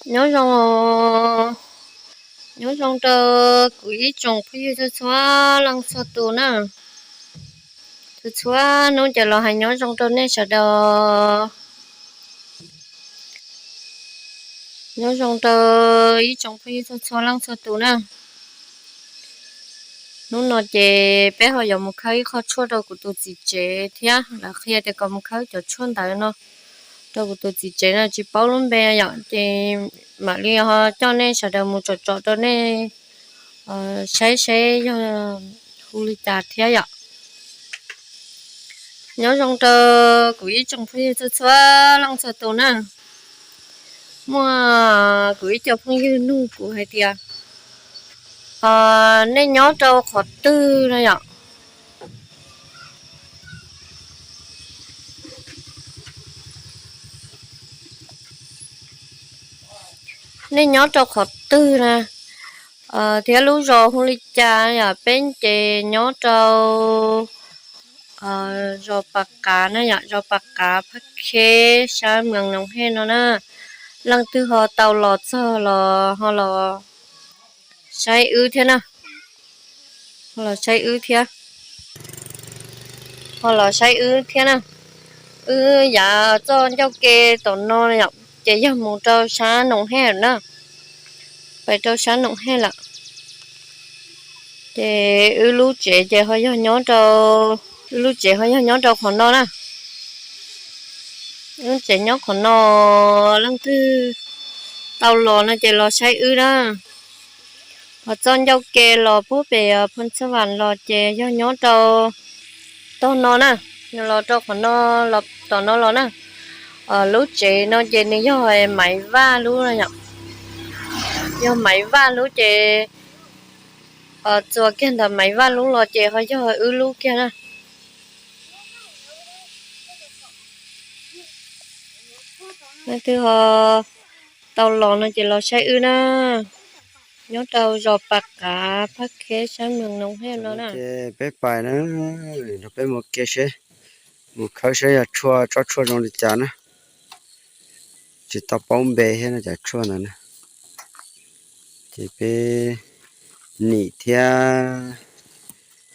Nyob zoo, nyob zoo rau kuv ib tsoom phooj ywg txhua txhua leej txhua tus na. Txhua txhua hnub ces los hais nyob zoo rau nej sawv daws. Nyob zoo rau ib tsoom phooj ywg txhua txhua leej txhua tus na. Hnub no ces peb ho yuav mus khawb ib qho tshuaj rau kuv tus txiv tsev thiab, lawv qhia tias kom mus khawb cov tshuaj ntawd no rau kuv tus txiv tsev no tsis paub lub npe yom, ces mam li ho coj nej sawv daws mus tsom tsom rau nej saib seb yog hu li cas thiab yom. Nyob zoo rau kuv ib tsoom phooj ywg txhua txhua leej txhua tus na. Muaj kuv ib co phooj ywg nug kuv hais tias, nej nyob rau qhov twg no yom? Nej nyob rau qhov twg na, thiab lub zos hu li cas yom? Peb ces nyob rau zos Pas Qav na yom, zos Pas Qav Phab Kheb sab Mees Noos Hej no na. Leej twg ho tau los txog los ho los saib wb thiab na. Ho los saib wb thiab. Ho los saib wb thiab na. Wb yav txoj ncauj ke tom no yom, ces yog mus rau sab Noos Hej lawm na. Pais rau sab Noos Hej lawm. Ces wb lub tsev ces ho yog nyob rau, wb lub tsev ho yog nyob rau qhov no na. Wb tsev nyob qhov no, leej twg tau los no ces los saib wb na. Ho txoj ncauj ke los puag pem Phoos Xab Vam los ces yog nyob rau tog no na, los rau qhov no, los tom no los na. Lub tsev no ces nws yog Maiv Vaj lub no yom. Yog Maiv Vaj lub ces txuas kiag ntawm Maiv Vaj lub los ces ho yog wb lub kiag na. Leej twg ho tau los no ces los saib wb na. Nyob rau zos Pas Qav Phab Kheb sab Mees Noos Hej no na. Peb pais na, peb mus ke seb, mus khawb seb yog tshuaj, tsob tshuaj zoo li cas na. Tsis tau paub npe thiab no cov tshuaj ntawd na. Ces peb Nim thiab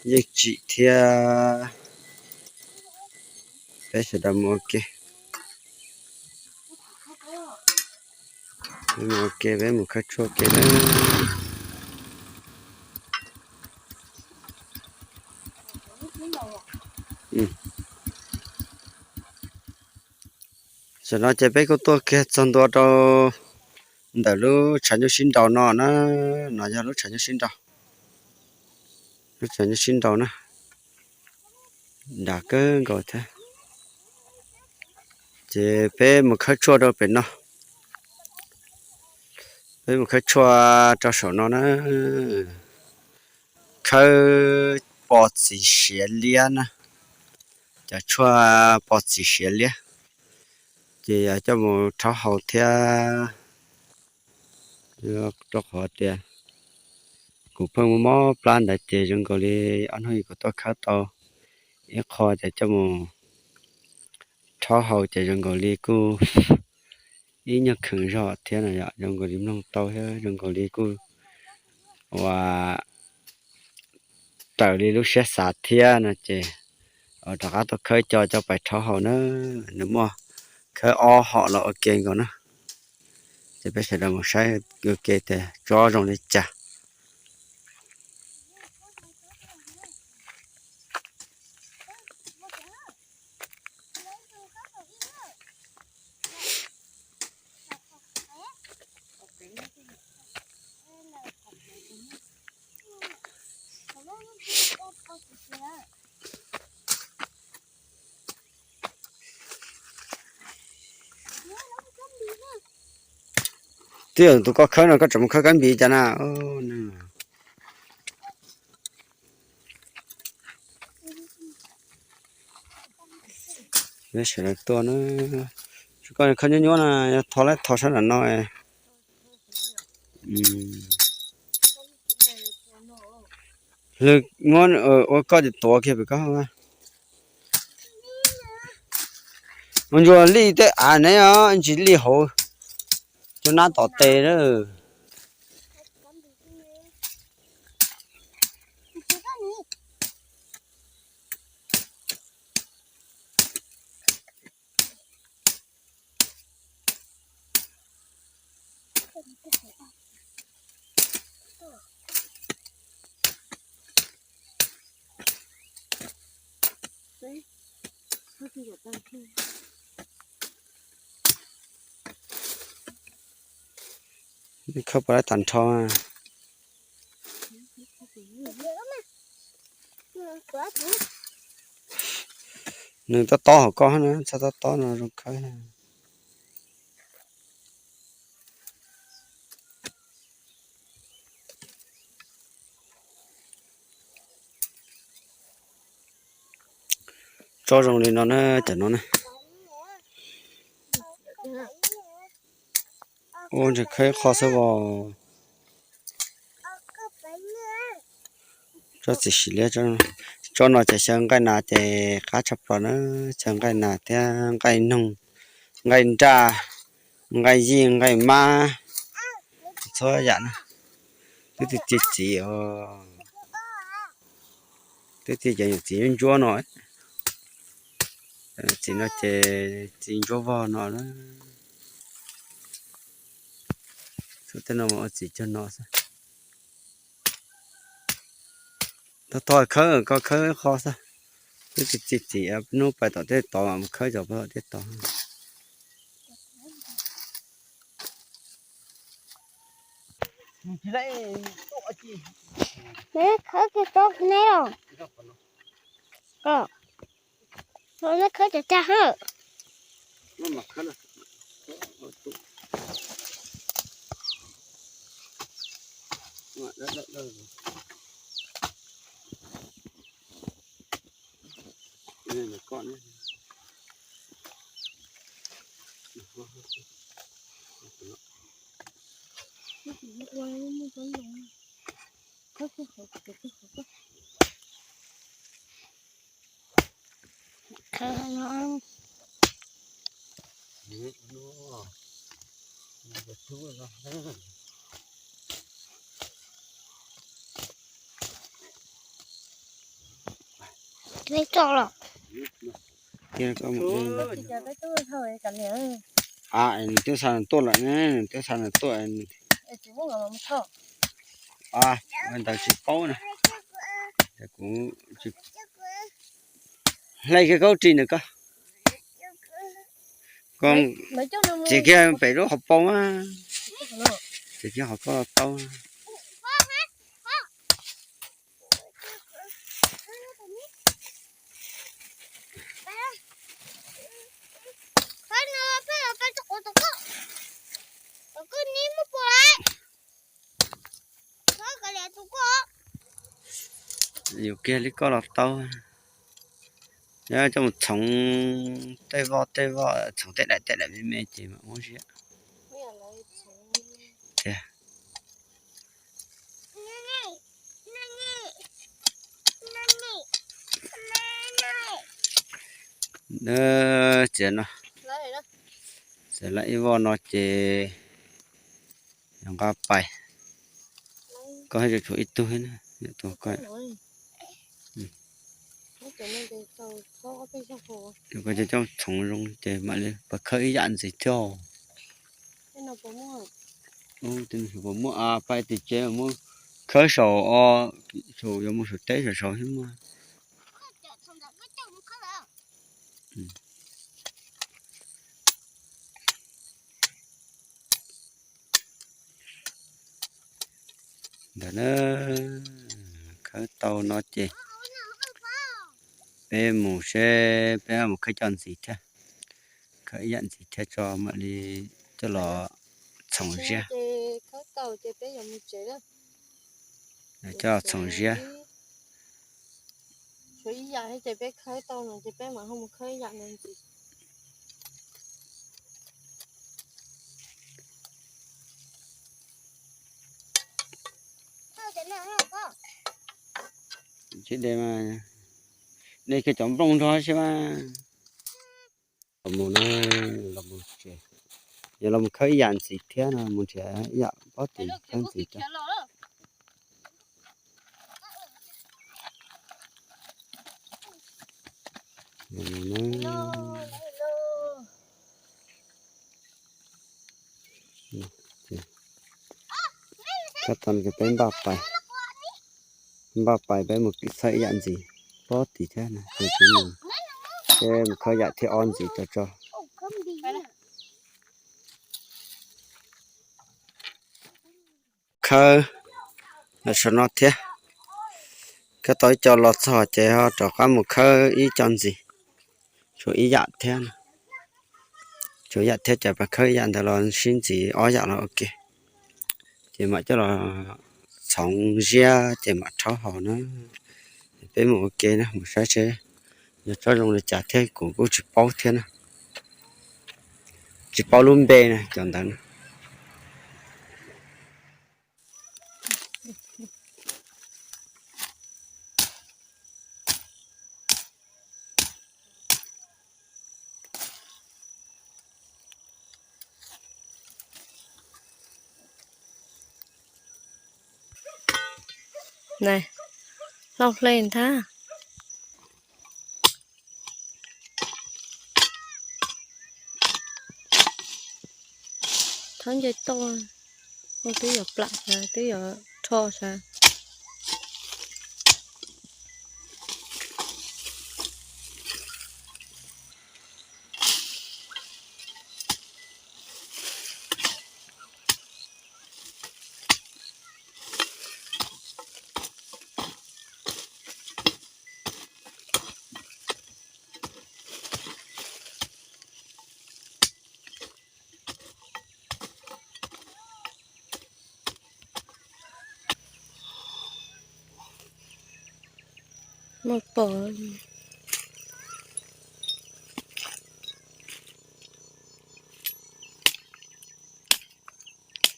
Yeej Tsim thiab peb sawv daws mus ua ke. Peb mus ua ke, peb mus khawb tshuaj ke na. Tam no ces peb kuj tuaj kiag txog ntua rau ntawm lub tshav nyuj sib nraus no na. No yog lub tshav nyuj sib nraus, lub tshav nyuj sib nraus na, nram kawg nkaus thiab. Ces peb mus khawb tshuaj rau pem no, peb mus khawb tshuaj rau saum no na. Khawb pos txiv siav liab na, cov tshuaj pos txiv siav liab, ces yog coj mus rhaub haus thiab. Rau qhov tias kuv pheej mob mob plab ntawd ces zoo nkaus li ob hnub kuv tuaj khawb tau ib qho ces coj mus rhaub haus ces zoo nkaus li kuj ib nyuag kheev zog thiab na yom, zoo nkaus li mloog tau thiab zoo nkaus li kuj ua raws li lub siab xav thiab no ces rov qab tuaj khawb co coj pais rhaub haus na. Nws muaj khawb ob hom los ua ke nkaus na. Ces peb sawv daws mus saib ua ke tias tsob zoo li cas. Twb yog tus koj khawb no koj tseem mus khawb kab npis cas na. Peb sawv daws tuaj na, koj khawb nyuaj nyuaj na, thov lawm thov sab nram no. Lwm muab ua koj ces tuav kiag pem koj. Ua ntsuag lij tej av ne os, ntsis lij hauv. Lub nab tom tes na. Khawb puas lab tag nrho. Nws tob tob hauv koj na, txhob tob tob no zoo khawb na. Tsob zoo li no na, cov no na. Ua ntshe khawb qho xwb os. Tsob txiv sim liab, tsob no ces xyaw nqaij nas ces qab tshaj plaws na, xyaw nqaij nas thiab nqaij noog, nqaij nraj, nqaij yij, nqaij mab, txhua yam na. Twb tiag tiag txiv os, twb tiag ces nyuam txiv ntsuab no, txiv no ces txiv ntsuab vog no na. Tej no mas ua txiv cog no xwb. Tog tog khawb, koj khawb qho xwb. Twb tiag tiag txiv, hnub pais tom tej tod mas mus khawb cov pais tom tej tod. Neb khawb kiag tsob neb os. Neb khawb cov cag hab. Neb tso los. Nws twb xa nws tuaj lawm, nws twb xa nws tuaj. Ntawd tsis paub na. Kuv hlais kiag koj lub ris ntawm koj. Txiav kiag pem lub hauv paus mas. Txiav kiag qhov koj taub. Yus kiag li koj los tau. Yog coj mus txhoov tej voj tej voj, txhoov tej daim tej daim me me ces mam muab ziab tiag. Txiav no, txiav lawm ib voj no ces yog nqa pais. Koj haj tsuas tshuav ib tug na, tus koj. Koj coj txhoov zoo ces mam li pas khawb ib yam ntxiv thiab. Puas muaj a, pais tim tsev muab khawb saum, saum yuav mus saum teb saum saud thiab muaj. Ntawd na, khawb tau no ces peb mus seb peb mus khawb cov ntxiv thiab. Khawb ib yam ntxiv thiab tso mam li coj los txhoov ziab. Coj los txhoov ziab. Tsis de mas, de kiag cov nplooj nrog seb mas. Los mus na, los mus tsev. Yog los mus khawb ib yam ntxiv thiab no, mus nrhiav ib yam pob tim khawb ntxiv rau. Khawb tau ces peb npaj pais, npaj pais peb mus khawb ib yam ntxiv pob tim thiab na, ces peb mus, peb mus khawb yam thib ob ntxiv rau tso. Khawb lawm saum no thiab. Khawb tau ib co los txog ces ho rov qab mus khawb ib co ntxiv, tshuav ib yam thiab, tshuav ib yam thiab ces pab khawb ib yam ntawd los sib ntxiv ob yam los ua ke. Ces mam coj los txhoov ziab ces mam rhaub haus na. Peb mus ua ke na, mus saib seb yog tsob zoo li cas thiab, kuv kuj tsis paub thiab na. Tsis paub lub npe na cov ntawd na. Hlob hle ntag. Thov nce toj, twb yuav plam sav, twb yuav rho sav. Muaj pom.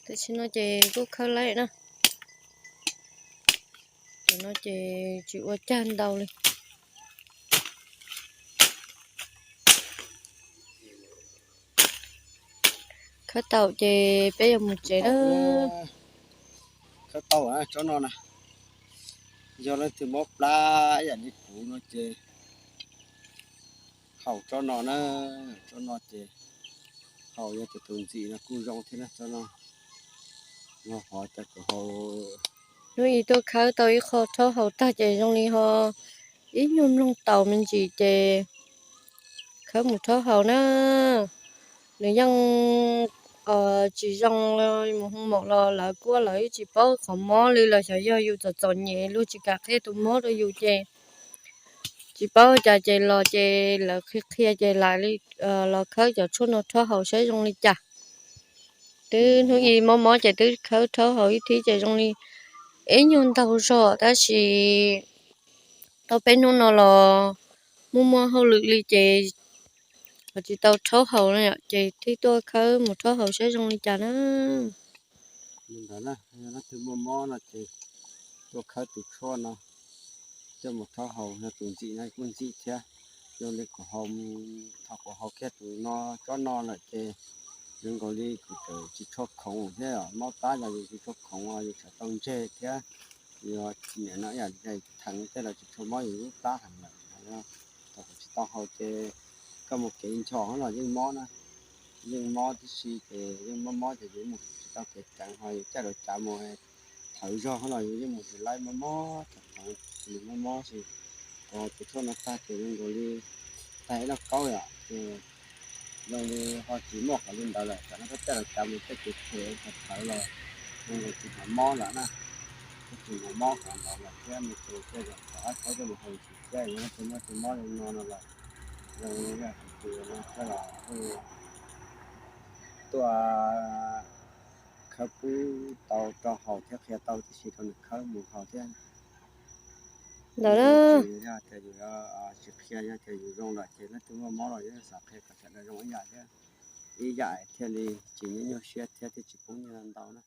Tam sim no ces kuj khawb laib na. Tam no ces tsis ua cag ntau li. Khawb tau ces peb yuav mus tsev na. Khawb tau tsob no na, yog leej twg mob plab ib yam li kuv no ces haus tsob no na, tsob no ces haus yog tias tus ntxim no kuj zoo thiab na, tsob no. Ho cas kuv haus, hnub ib tuaj khawb tau ib qho rhaub haus tag ces zoo li ho ib nyuag mloog taus me ntsis ces khawb mus rhaub haus na. Nws yeej tsis zoo, mus hu mom los lawv kuj lawv tsis paub qhov mob li los xyov yog yus txom txom nyem luag tsis kam qhia tus mob rau yus ces tsis paub cas ces los ces lawv qhia qhia ces lam li los khawb cov tshuaj no rhaub haus saib zoo li cas. Twb hnub ib mob mob ces twb khawb rhaub haus ib thib ces zoo li ib nyuag ntaug zog tab sis tau peb hnub no los muaj muaj hauj lwm li ces tsis tau rhaub haus no ces thiaj tuaj khawb mus rhaub haus saib zoo li cas na. Li ntawd na, yog leej twg muaj mob no ces tuaj khawb tus tshuaj no coj mus rhaub haus, yog tus ntxim no kuj ntxim thiab. Zoo li kuv haus, thaum kuv haus kiag tus no, tsob no lawm ces zoo nkaus li kuv txawm tsis tshua khoov thiab, mob plab los yus tsis tshua khoov, yus tseem tau ntseg thiab. Yog niam no ib yam li theej tej los tsis tshua mob yus lub plab heev lawm. Thaum kuv tsis tau haus ces koj mus kev nchos los yeej mob na, yeej mob tib si ces yeej mob mob ces yus mus tsis tau kev ceev, ho yus caij daus cav mus thawv zog los yus yeej mus tsis laib, mob mob thaum thaum nws mob mob xwb. Kuv haus tus tshuaj no tag ces zoo nkaus li tag ib lub kaub yom, ces zoo li ho tsis muaj qhov li ntawd lawm. Tam no koj caij daus cav mus tej kev phem thawv thawv los zoo nkaus tsis hnov mob lawm na, tsis hnov mob qhov ntawd lawm thiab. Mus tus tej zaum qhov ab thaub coj mus haus tsis thiab, yog leej twg muaj tus mob zoo no no los zoo li hais tias no thiab los tuaj khawb pub tau rau haus thiab qhia tau tib si rau nws khawb mus haus thiab. Ntawd na, yog tias yus tsis qhia, yog tias yus zoo lawm ces leej twg muaj mob los yeej xav qhia kom sawv daws zoo ib yam thiab, ib yam thiaj li tsis nyuaj nyuaj siab thiab thiaj tsis poob nyiaj ntau na.